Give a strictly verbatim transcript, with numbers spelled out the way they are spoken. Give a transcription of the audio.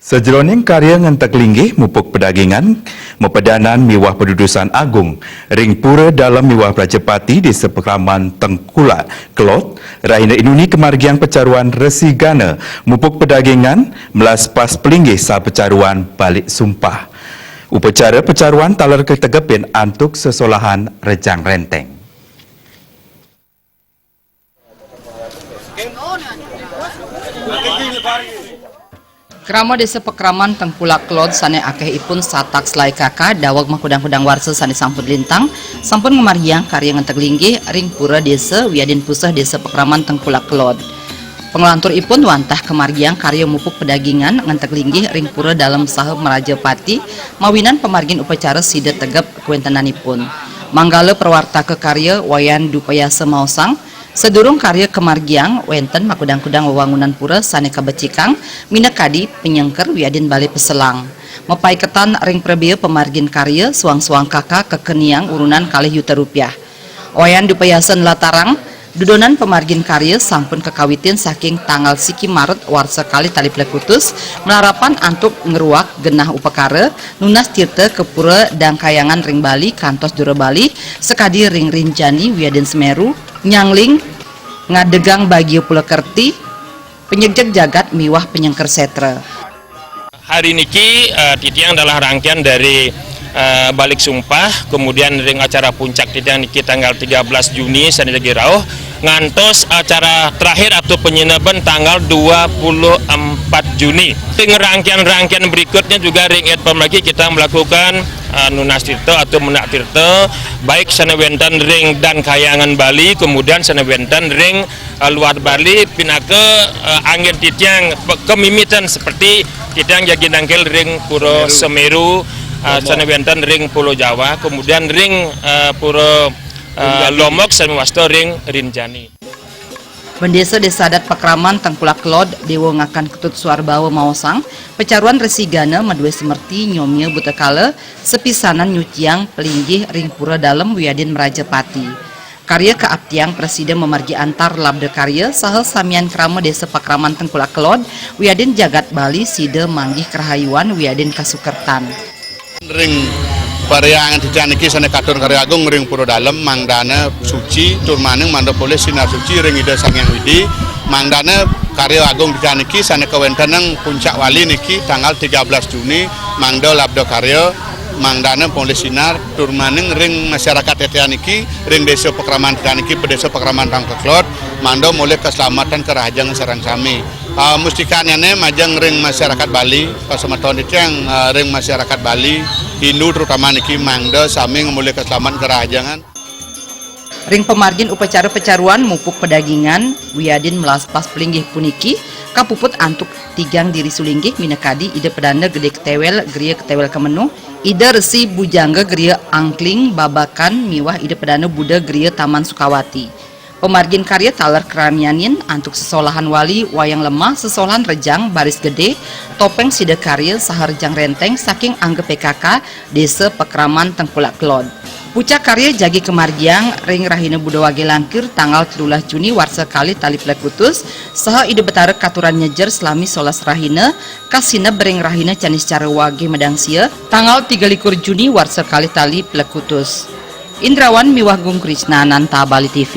Sajeroning karya ngenteg linggih mupuk pedagingan, mapedanan miwah padudusan agung ring Pura Dalem miwah Prajapati Desa Pakraman Tengkulak Kelod, rahina inuni kamargiang pacaruan Resi Gana mupuk pedagingan, melas pas pelinggih sapacaruan balik sumpah. Upacara pacaruan taler kategepin antuk sesolahan Rejang Renteng. Krama Desa Pakraman Tengkulak Kelod sane akehipun satak selae kaka daweg makudang-kudang warsa sane sampun lintang, sampun ngamargiang karya ngenteg linggih ring pura desa wiadin puseh Desa Pakraman Tengkulak Kelod. Panglanturipun wantah kamargiang karya mupuk pedagingan ngenteg linggih ring Pura Dalem saha Mraja Pati, mawinan pamargin upacara sida tegep kawentenanipun. Manggala prawartaka karya Wayan Dupayasa maosang, sadurung karya kamargiang, wenten makudang-kudang wewangunan pura sane kabecikang, minakadi panyengker wiadin bale paselang. Mapaiketan ring prabea pamargin karya, suang-suang kaka kakeniang urunan kalih yuta rupiah. Wayan Dupayasa nlatarang, dudonan pamargin karya sampun kakawitin saking tanggal siki Maret warsa kalih tali plekutus, malarapan antuk ngruak genah upakara, nunas tirta ka Pura Dangkayangan ring Bali kantos Dura Bali, sakadi ring Rinjani wiadin Semeru, nyangling, ngadegang bagia pulakerti, panyegjeg jagat miwah panyengker setra. Hari niki, eh, titiang adalah rangkaian dari, eh, balik sumpah, kemudian ring acara puncak titiang niki tanggal tiga belas Juni sane jagi rauh, ngantos acara terakhir atau penyineban tanggal dua puluh empat Juni. Ring rangkaian-rangkaian berikutnya juga ring Ed Pam lagi kita melakukan, eh, nunas tirta atau menak tirta, baik sane wenten ring Dangkayangan Bali, kemudian sane wenten ring eh, luar Bali pinaka, eh, anggen titiang pe-, kemimitan seperti titiang jagi nangkil ring Pura Semeru, eh, sane wenten ring Pulau Jawa, kemudian ring, eh, Pura, eh, Lombok sane wasta ring Rinjani. Bendesa Desa Adat Pakraman Tengkulak Kelod, Dewa Ngakan Ketut Suarbawa maosang, pacaruan Resi Gana madue semerti nyomia buta kala, sapisanan nyuciang pelinggih ring Pura Dalem wiadin Mraja Pati. Karya kaaptiang prasida mamargi antar labda karya saha samian krama Desa Pakraman Tengkulak Kelod wiadin jagat Bali sida manggih karahayuan wiadin kasukertan. Ring parhyangan titiang niki sane katur karya agung ring Pura Dalem, mangdane suci, tur maning mangda polih sinar suci ring Ida Sang Hyang Widi, mangdane karya agung titiang niki sane kawentenang puncak wali niki tanggal tiga belas Juni, mangda labda karya, mangdane polih sinar, tur maning ring masyarakat titiang niki, ring Desa Pakraman titiang niki, Desa Pakraman Tengkulak Kelod, mangda molih kaslamatan karahajengan sareng sami. Ah, mustikanyane majeng ring masyarakat Bali, pasemeton titiang, ah, ring masyarakat Bali, Hindu terutama niki, mangda sami ngamolih kaslamatan karahajengan. Ring pamargin upacara pacaruan mupuk pedagingan, wiadin melas pas pelinggih puniki, kapuput antuk tigang diri sulinggih minakadi Ida Pedanda Gede Ketewel, Griya Ketewel Kemenuh, Ida Resi Bujangga Griya Angkling Babakan, miwah Ida Pedanda Buda Griya Taman Sukawati. Pamargin karya taler kramianin antuk sesolahan wali, wayang lemah, sesolahan rejang, baris gede, topeng sida karya, saha rejang renteng saking angga P K K, Desa Pakraman Tengkulak Kelod. Pucak karya jagi kamargiang ring rahina Buda Wage Langkir tanggal telulas Juni warsa kalih tali plekutus, saha Ida Betara katuran nyejer salami solas rahina, kasineb ring rahina Caniscara Wage Medangsia tanggal tiga likur Juni warsa kalih tali plekutus. Indrawan miwah Gung Krisna, Nanta Bali T V.